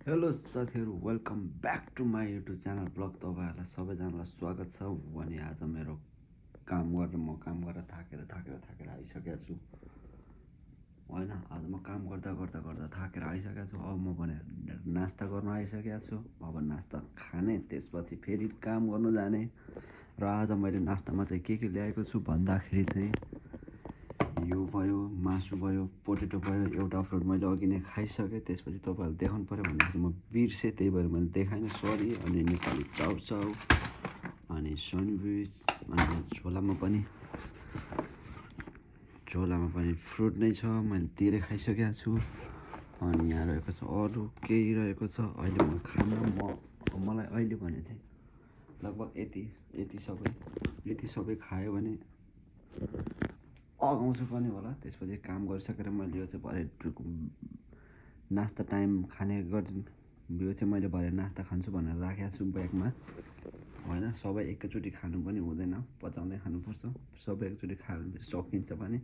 Hello साथीहरू, welcome back to my YouTube channel vlog. तपाईँहरूलाई सबैजनालाई स्वागत छ। अनि आज मेरो काम गरेर थाकेर आइसकेको छु होइन। आज म काम गर्दा थाकेर आइसकेको छु। अब म भने नास्ता गर्न आइसकेको छु। अब नास्ता खाने, त्यसपछि फेरि काम गर्नु जाने। र आज मैले नास्तामा चाहिँ के ल्याएको छु भन्दाखेरि चाहिँ यो भयो, मासु भयो, पोटेटो भयो। एउटा फ्रुट मैले अघि नै खाइसकेँ। त्यसपछि तपाईँहरूले देखाउनु पऱ्यो भन्दाखेरि म बिर्सेँ, त्यही भएर मैले देखाइनँ, सरी। अनि नेपाली चाउचाउ, अनि स्यान्डविच, अनि झोलामा पनि फ्रुट नै छ, मैले धेरै खाइसकेको छु। अनि यहाँ रहेको छ अरू केही रहेको छ। अहिले म खाना मलाई अहिले भने चाहिँ लगभग यति सबै खायो भने अगाउँछु पनि होला। त्यसपछि काम गरिसकेर मैले यो चाहिँ भरे नास्ता टाइम खाने गरिदिनु। यो चाहिँ मैले भरे नास्ता खान्छु भनेर राखेको छु ब्यागमा होइन। सबै एकैचोटि खानु पनि हुँदैन, पचाउँदै खानुपर्छ। सबै एकचोटि खायो भने सकिन्छ पनि।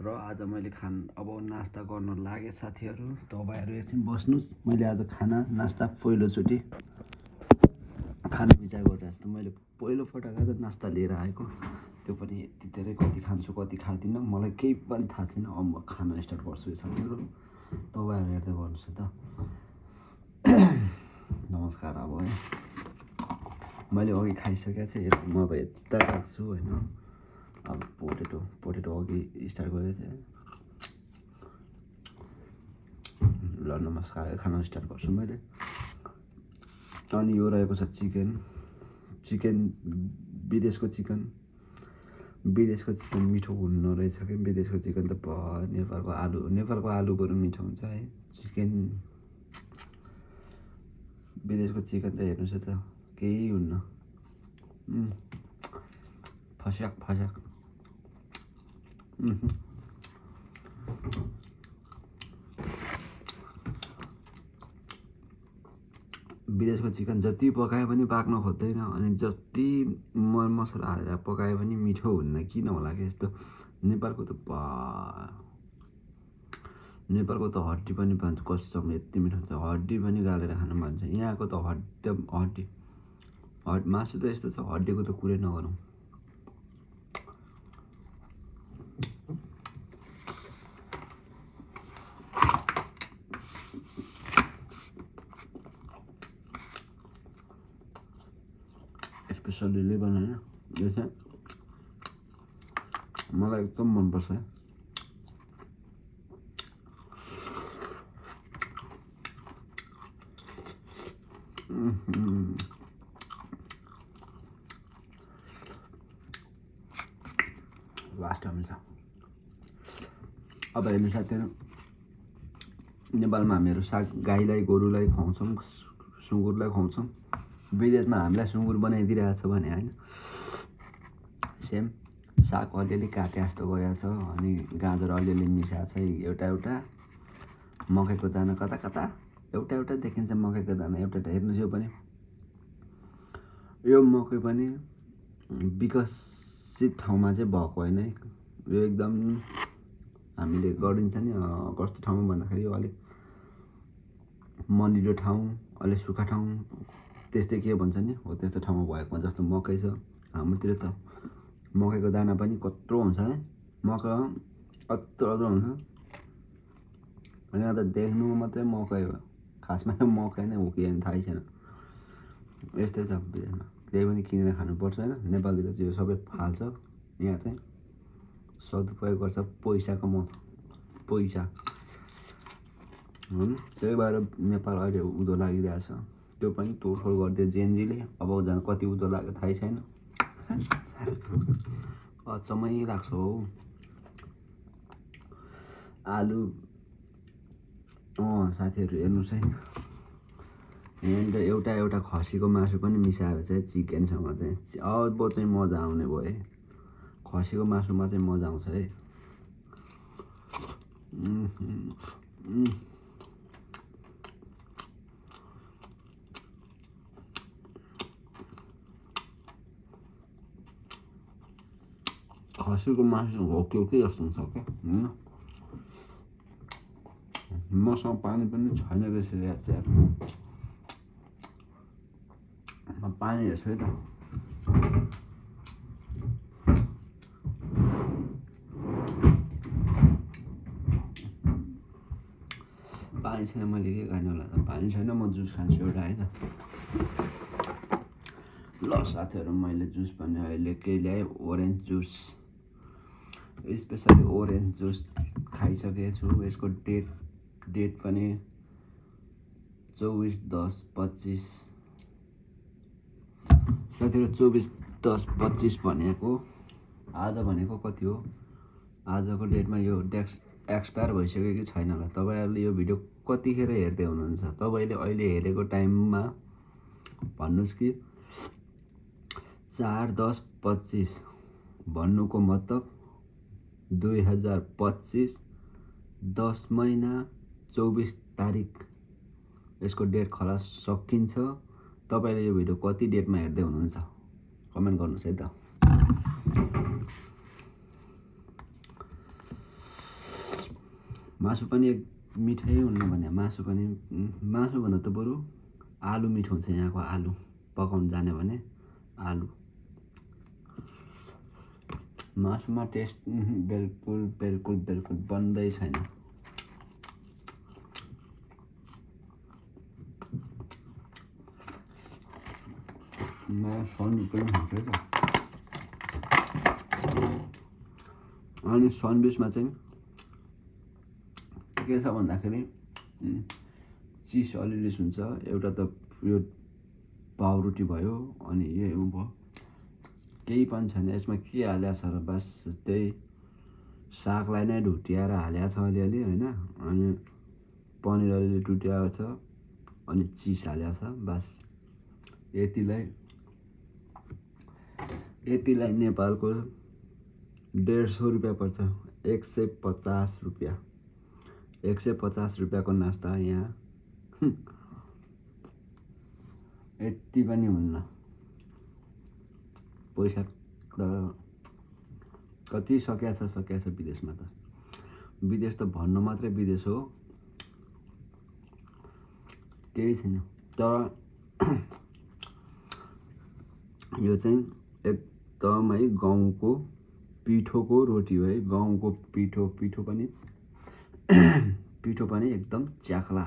र आज मैले अब नास्ता गर्नु लागेँ साथीहरू। तपाईँहरू एकछिन बस्नुहोस्। मैले आज नास्ता पहिलोचोटि खाना विचार गरिरहेको छु। मैले पहिलोपटक आज नास्ता लिएर आएको, त्यो पनि यति धेरै कति खान्छु कति खाँदिनँ मलाई केही पनि थाहा छैन। अब म खाना स्टार्ट गर्छु साथीहरू, तपाईँहरू हेर्दै गर्नुहोस् त। नमस्कार। अब है मैले अघि खाइसकेको थिएँ, म अब यता राख्छु होइन। अब पोटेटो अघि स्टार्ट गरेको थिएँ। ल नमस्कार, खाना स्टार्ट गर्छु मैले। अनि यो रहेको छ चिकन। विदेशको चिकन मिठो हुनु रहेछ कि। विदेशको चिकन त नेपालको आलु बरु मिठो हुन्छ है। विदेशको चिकन त हेर्नुहोस् त, केही हुन्न, फस्याक। विदेशको चिकन जति पकाए पनि पाक्न खोज्दैन, अनि जति मरमसला हालेर पकाए पनि मिठो हुन्न। किन होला कि यस्तो? नेपालको त हड्डी पनि भन्छ, कसम यति मिठो हुन्छ। हड्डी पनि गालेर खानु भन्छ। यहाँको त हड्डी मासु त यस्तो छ, हड्डीको त कुरै नगरौँ। स्पेसली लिभर होइन, यो चाहिँ मलाई एकदम मनपर्छ। लास्ट हुन्छ। अब हेर्नु साथीहरू, नेपालमा हामीहरू साग गाईलाई गोरुलाई खुवाउँछौँ, सुँगुरलाई खुवाउँछौँ। विदेशमा हामीलाई सुँगुर बनाइदिइरहेको छ भने होइन, सेम साग अलिअलि काटे जस्तो गरेको छ। अनि गाजर अलिअलि मिसाएको छ। एउटा मकैको दाना कता एउटा देखिन्छ। मकैको दाना एउटा हेर्नुहोस्। यो मकै पनि विकसित ठाउँमा चाहिँ भएको होइन है। यो एकदम हामीले गरिन्छ नि, कस्तो ठाउँमा भन्दाखेरि यो अलिक मलिलो ठाउँ, अलिक सुक्खा ठाउँ, त्यस्तै के भन्छ नि हो, त्यस्तो ठाउँमा भएको। जस्तो मकै छ हाम्रोतिर त, मकैको दाना पनि कत्रो हुन्छ है। मकै कत्रो हुन्छ। यहाँ त देख्नुमा मात्रै मकै हो, खासमा मकै नै हो कि होइन थाहै छैन। यस्तै छ विदेशमा। त्यही पनि किनेर खानुपर्छ होइन। नेपालतिर चाहिँ यो सबै फाल्छ, यहाँ चाहिँ सदुपयोग गर्छ, पैसा कमाउँछ, पैसा। त्यही भएर नेपाल अहिले उँधो लागिरहेछ। त्यो पनि तोडफोड गरिदियो जेएनजीले। अब झन् कति उँधो लाग्यो थाहै छैन। अचम्मै लाग्छ हौ। आलु साथीहरू हेर्नुहोस् है, यहाँनिर एउटा खसीको मासु पनि मिसाएर चाहिँ चिकनसँग चाहिँ अब चाहिँ मजा आउने भयो है। खसीको मासुमा चाहिँ मजा आउँछ है। खसीको मासु हो के जस्तो हुन्छ क्या होइन। म मसँग पानी पनि छैन रहेछ यार। म पानी हेर्छु है त। पानी छैन, मैले के खाने होला त? पानी छैन, म जुस खान्छु एउटा है त। ल साथीहरू, मैले जुस पनि अहिले के ल्याएँ? Orange juice, specially orange juice खाइसकेको छु। यसको डेट पनि 24/10/25। साथीहरू 24/10/25 भनेको आज भनेको कति हो? आजको डेटमा यो एक्सपायर भइसक्यो कि छैन होला? तपाईँहरूले यो भिडियो कतिखेर हेर्दै हुनुहुन्छ? तपाईँले अहिले हेरेको टाइममा भन्नुहोस् कि 4/10/25 भन्नुको मतलब 2025 10 महिना 24 तारिक यसको डेट खलास सकिन्छ। तपाईँले यो भिडियो कति डेटमा हेर्दै हुनुहुन्छ कमेन्ट गर्नुहोस् है त। मासु पनि एक मिठै हुन्न भने मासुभन्दा त बरु आलु मिठो हुन्छ। यहाँको आलु पकाउनु जाने भने आलु, मासुमा टेस्ट बिल्कुल बन्दै छैन। अनि सन्डविचमा चाहिँ के छ भन्दाखेरि चिज अलिअलि हुन्छ। एउटा त यो पाउरोटी भयो, अनि यो भयो, केही पनि छैन यसमा। के हालेको छ र? बस त्यही सागलाई नै ढुट्याएर हालेको छ अलिअलि होइन, अनि पनिर अलिअलि टुट्याएको छ, अनि चिज हालेको छ। बस यतिलाई नेपालको 150 रुपियाँ पर्छ। 150 रुपियाँ। 150 रुपियाँको नास्ता यहाँ यति पनि हुन्न। पैसा त कति सकिया छ विदेशमा त। विदेश त भन्नु मात्रै विदेश हो, केही छैन। तर यो चाहिँ एकदमै गाउँको पिठोको रोटी हो है। गाउँको पिठो पनि एकदम च्याख्ला।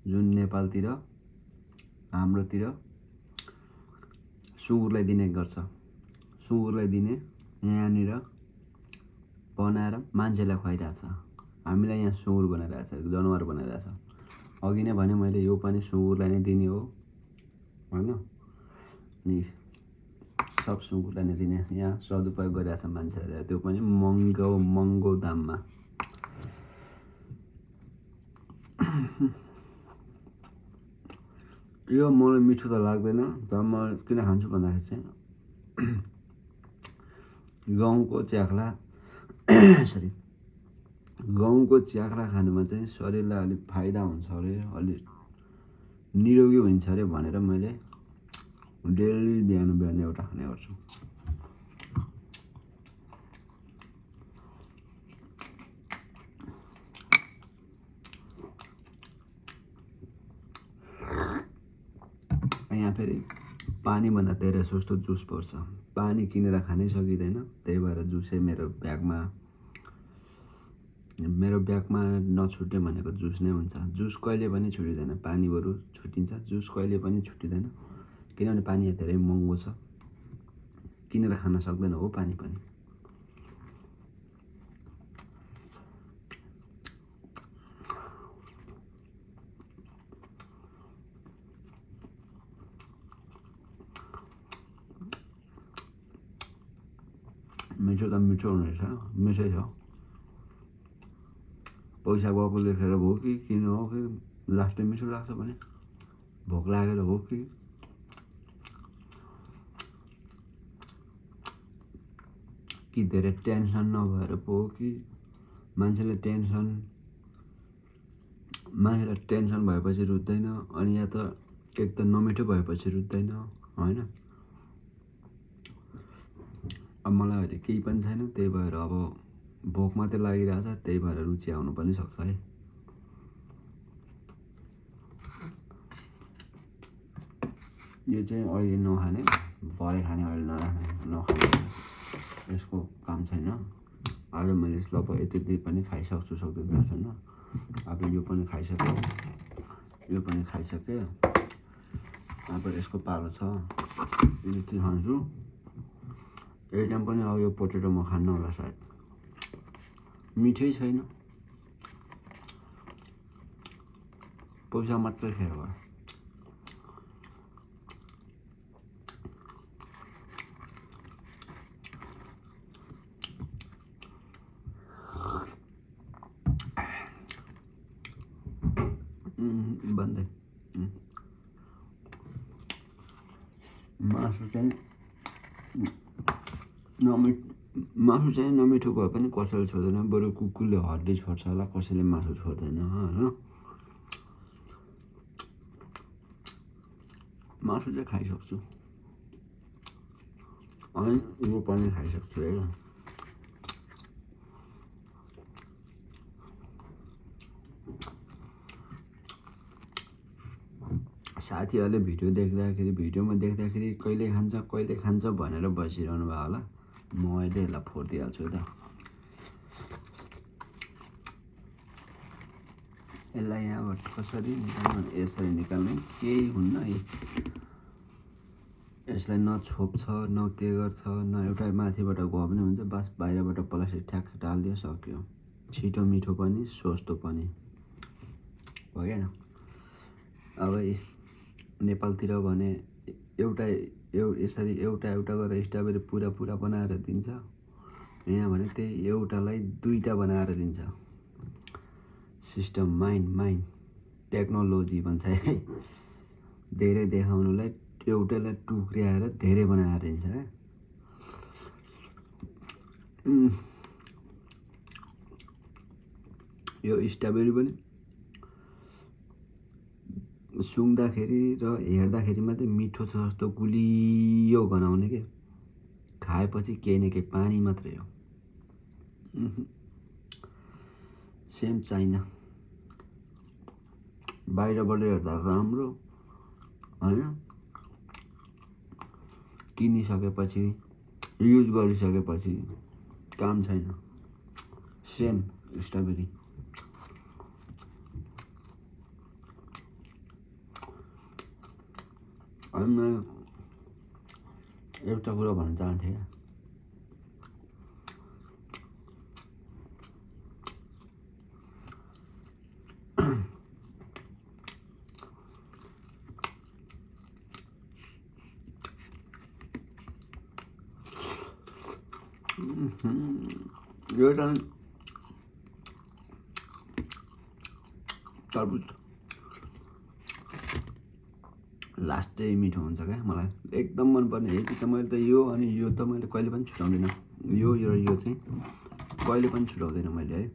जुन नेपालतिर हाम्रोतिर सुँगुरलाई दिने गर्छ, सुँगुरलाई दिने यहाँनिर बनाएर मान्छेलाई खुवाइरहेछ। हामीलाई यहाँ सुँगुर बनाइरहेछ, जनावर बनाइरहेछ। अघि नै भने मैले, यो पनि सुँगुरलाई नै दिने हो होइन। नि सब सुँगुरलाई नै दिने। यहाँ सदुपयोग गरिरहेछ मान्छेहरूले, त्यो पनि महँगो दाममा। यो मलाई मिठो त लाग्दैन, तर म किन खान्छु भन्दाखेरि चाहिँ गाउँको च्याख्ला खानुमा चाहिँ शरीरलाई अलिक फाइदा हुन्छ अरे, अलिक निरोगी हुन्छ अरे भनेर मैले डेली बिहान एउटा खाने गर्छु। यहाँ फेरि पानीभन्दा धेरै सस्तो जुस पर्छ। पानी किनेर खानै सकिँदैन, त्यही भएर जुसै मेरो ब्यागमा नछुट्ने भनेको जुस नै हुन्छ। जुस कहिले पनि छुटिँदैन, पानी बरु छुटिन्छ, जुस कहिले पनि छुटिँदैन। किनभने पानी धेरै महँगो छ, किनेर खान सक्दैन हो पानी पनि। मिठो त मिठो हुनेछ, मिठै छ। पैसा गएको लेखेर हो कि किन हो कि लास्टै मिठो लाग्छ भने भोक लागेर हो कि धेरै टेन्सन नभएर पो हो कि मान्छेलाई टेन्सन भएपछि रुच्दैन, अनि या त एक त नमिठो भएपछि रुच्दैन होइन। अब मलाई अहिले केही पनि छैन, त्यही भएर अब भोक मात्रै लागिरहेछ, त्यही भएर रुचि आउनु पनि सक्छ है। यो चाहिँ अहिले नखाने, भरे खाने, अहिले नखाने यसको काम छैन। आज मैले लगभग यति पनि खाइसक्छु, सक्दैन थाहा छैन। अब यो पनि खाइसकेँ, यो पनि खाइसकेँ। अब यसको पालो छ, यति खान्छु। यही टाइम पनि अब यो पोटेटो म खान्न होला सायद, मिठै छैन, पैसा मात्रै खेर भयो। बन्दै मासु चाहिँ नमिठो भए पनि कसैले छोड्दैन, बरु कुकुरले हड्डी छोड्छ होला, कसैले मासु छोड्दैन होइन। मासु चाहिँ खाइसक्छु, अनि यो पनि खाइसक्छु है। साथीहरूले भिडियोमा देख्दाखेरि कहिले खान्छ भनेर बसिरहनु भयो होला। म अहिले यसलाई फोडिदिइहाल्छु त। यसलाई यहाँबाट कसरी निकाल्नु, यसरी निकाल्ने केही हुन्न है। यसलाई न छोप्छ न के गर्छ, न एउटा माथिबाट घुवा पनि हुन्छ, बस बाहिरबाट प्लास्टिक ठ्याक्क टालिदियो, सक्यो। छिटो मिठो पनि सस्तो पनि हो क्या। अब नेपालतिर भने यसरी एउटा गरेर स्ट्रबेरी पुरा बनाएर दिन्छ। यहाँ भने त्यही एउटालाई दुईटा बनाएर दिन्छ। सिस्टम माइन्ड टेक्नोलोजी भन्छ है। धेरै देखाउनुलाई एउटैलाई टुक्र्याएर धेरै बनाएर दिन्छ क्या। यो स्ट्रबेरी पनि सुँघ्दाखेरि र हेर्दाखेरि मात्रै मिठो छ जस्तो गुलियो गनाउने के, खाएपछि केही न केही पानी मात्रै हो। सेम चाइना, बाहिरबाट हेर्दा राम्रो होइन, किनिसकेपछि युज गरिसकेपछि काम छैन। Same strawberry. अनि मैले एउटा कुरा भन्न चाहन्थेँ, यो तरबुज लास्टै मिठो हुन्छ क्या। मलाई एकदम मनपर्ने यति त मैले त यो, अनि यो त मैले कहिले पनि छुटाउँदिनँ। यो चाहिँ कहिले पनि छुटाउँदिनँ मैले है।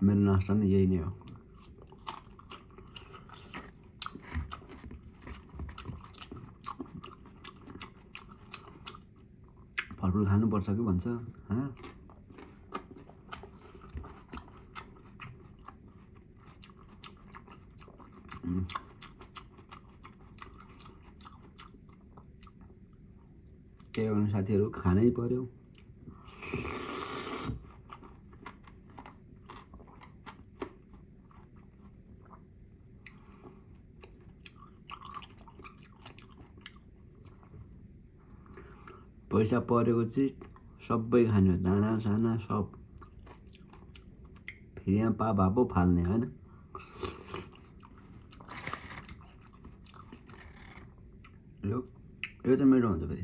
मेरो नास्ता नै यही नै हो। फलफुल खानुपर्छ कि भन्छ होइन। के गर्नु साथीहरू, खानै पर्यो। पैसा परेको चिज सबै खाने हो, दाना साना सब फेरि यहाँ भए पो फाल्ने होइन। यो चाहिँ मेरो हुन्छ फेरि।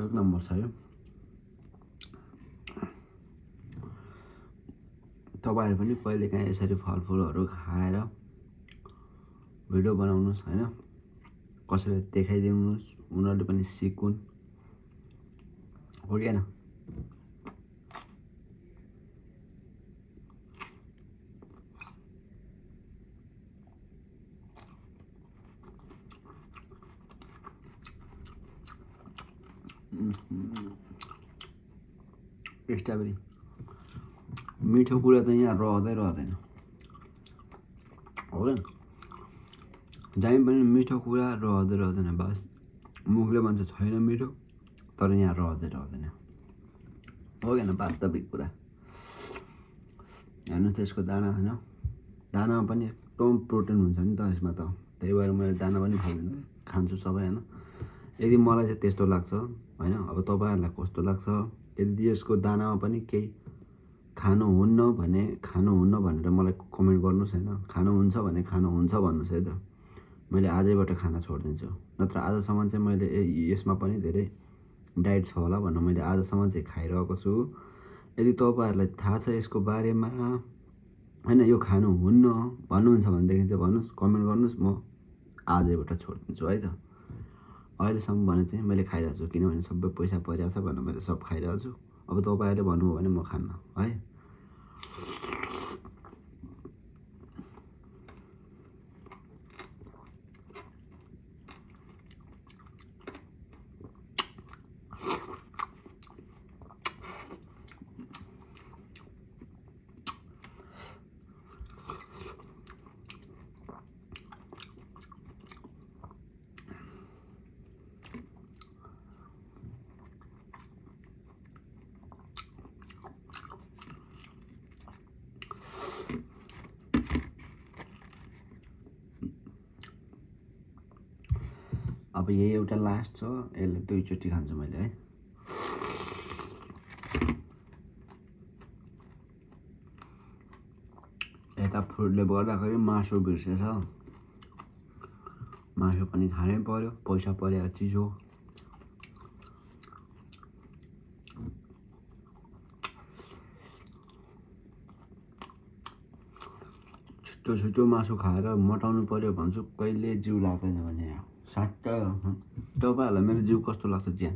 एक नम्बर छ यो। तपाईँहरू पनि कहिलेकाहीँ यसरी फलफुलहरू खाएर भिडियो बनाउनुहोस् होइन, कसैलाई देखाइदिनुहोस्, उनीहरूले पनि सिकुन् हो क्या न। स्ट्रबेरी मिठो कुरा त यहाँ रहँदैन हो जहीँ पनि मिठो कुरा रहँदैन बस मुखले भन्छ छैन मिठो तर यहाँ रहँदैन हो किन वास्तविक कुरा हेर्नुहोस् त्यसको दाना होइन दानामा पनि एकदम प्रोटिन हुन्छ नि त यसमा त त्यही भएर मैले दाना पनि खान्छु सबै होइन यदि मलाई चाहिँ त्यस्तो लाग्छ होइन अब तपाईँहरूलाई कस्तो लाग्छ यदि यसको दानामा पनि केही खानुहुन्न भनेर मलाई कमेन्ट गर्नुहोस् होइन खानुहुन्छ भने खानुहुन्छ भन्नुहोस् है त मैले आजैबाट खाना छोडिदिन्छु नत्र आजसम्म चाहिँ मैले यसमा पनि धेरै डाइट छ होला भनेर मैले आजसम्म चाहिँ खाइरहेको छु यदि तपाईँहरूलाई थाहा छ यसको बारेमा होइन यो खानुहुन्न भन्नुहुन्छ भनेदेखि चाहिँ भन्नुहोस् कमेन्ट गर्नुहोस् म आजैबाट छोडिदिन्छु है त अहिलेसम्म भने चाहिँ मैले खाइरहेको छु किनभने सबै पैसा परिरहेको छ भनेर मैले सब खाइरहेको छु अब तपाईँहरूले भन्नुभयो भने म खान्न है अब यही एउटा लास्ट छ यसलाई दुईचोटि खान्छु मैले है यता फुडले गर्दाखेरि मासु बिर्सेछ मासु पनि खानै पर्यो पैसा परेको चिज हो छिटो मासु खाएर मोटाउनु पर्यो भन्छु कहिले जिउ लाग्दैन भने साँच्चै तपाईँहरूलाई मेरो जिउ कस्तो लाग्छ ज्यान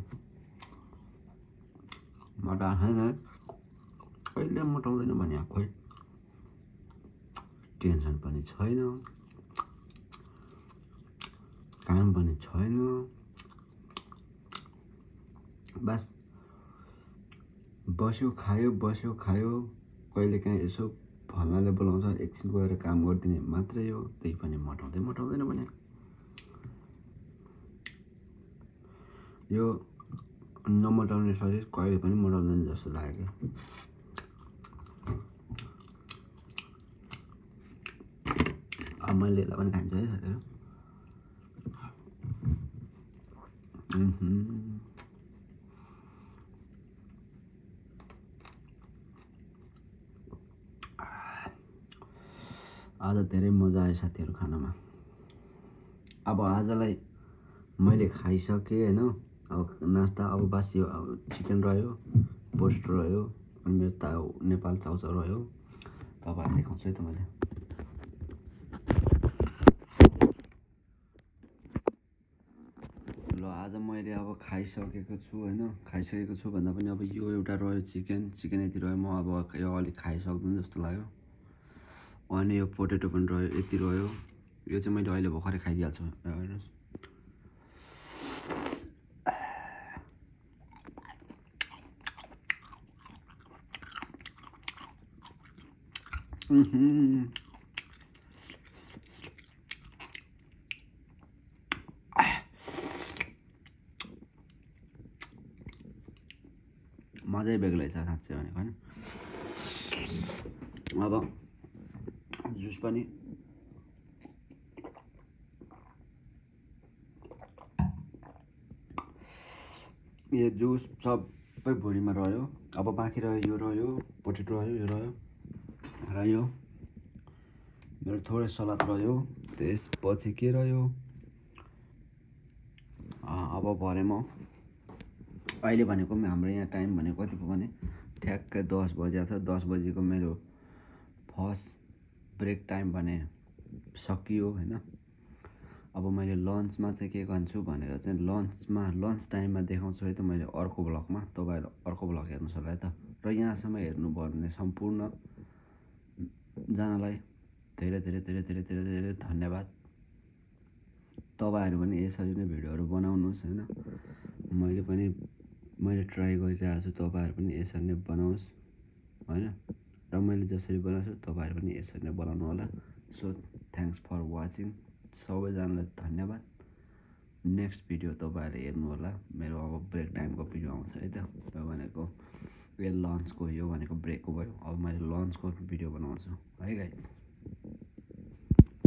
मोटा छैन कहिले मोटाउँदैन भने खोइ टेन्सन पनि छैन काम पनि छैन बस बस्यो खायो कहिलेकाहीँ यसो फल्नाले बोलाउँछ एकछिन गएर काम गरिदिने मात्रै हो त्यही पनि मोटाउँदैन भने यो नमोटाउने शरीर कहिले पनि मोटाउँदैन जस्तो लाग्यो अब मैले यसलाई पनि खान्छु है साथीहरू आज धेरै मजा आयो साथीहरू खानामा अब आजलाई मैले खाइसकेँ होइन अब नास्ता अब बासी अब चिकन रह्यो पोस्ट रह्यो अनि मेरो नेपाल चाउचाउ रह्यो तपाईँहरूलाई देखाउँछु है त मैले ल आज मैले अब खाइसकेको छु होइन खाइसकेको छु भन्दा पनि अब यो एउटा रह्यो चिकन यति रह्यो म अब यो अलिक खाइसक्दिनँ जस्तो लाग्यो अनि यो पोटेटो पनि रह्यो यति रह्यो यो चाहिँ मैले अहिले भर्खरै खाइदिइहाल्छु हेर्नुहोस् मजै बेग्लै छ साँच्चै भनेको होइन अब जुस पनि यो जुस सबै भुँडीमा रह्यो अब बाँकी रह्यो यो रह्यो पोटेटो रह्यो यो रह्यो र यो मेरो थोरै सलाद रह्यो त्यसपछि के रह्यो अब भरे म अहिले भनेको हाम्रो यहाँ टाइम भनेको कति भयो भने ठ्याक्कै 10 बजेको छ 10 बजेको मेरो फर्स्ट ब्रेक टाइम भने सकियो होइन अब मैले लन्चमा चाहिँ के गर्छु भनेर चाहिँ लन्च टाइममा देखाउँछु है त मैले अर्को ब्लगमा तपाईँहरू अर्को ब्लग हेर्नुहोस् होला है त र यहाँसम्म हेर्नुभयो भने सम्पूर्णजनालाई धेरै धेरै धेरै धेरै धेरै धेरै धन्यवाद तपाईँहरू पनि यसरी नै भिडियोहरू बनाउनुहोस् होइन मैले ट्राई गरिरहेको छु तपाईँहरू पनि यसरी नै बनाओस् होइन र र मैले जसरी बनाएको छु तपाईँहरू पनि यसरी नै बनाउनु होला। So thanks for watching. सबैजनालाई धन्यवाद। नेक्स्ट भिडियो तपाईँहरूले हेर्नु होला। मेरो अब ब्रेक टाइमको भिडियो आउँछ है त। यो भनेको यो लन्चको, यो भनेको ब्रेकको भयो। अब मैले लन्चको भिडियो बनाउँछु है गाइस।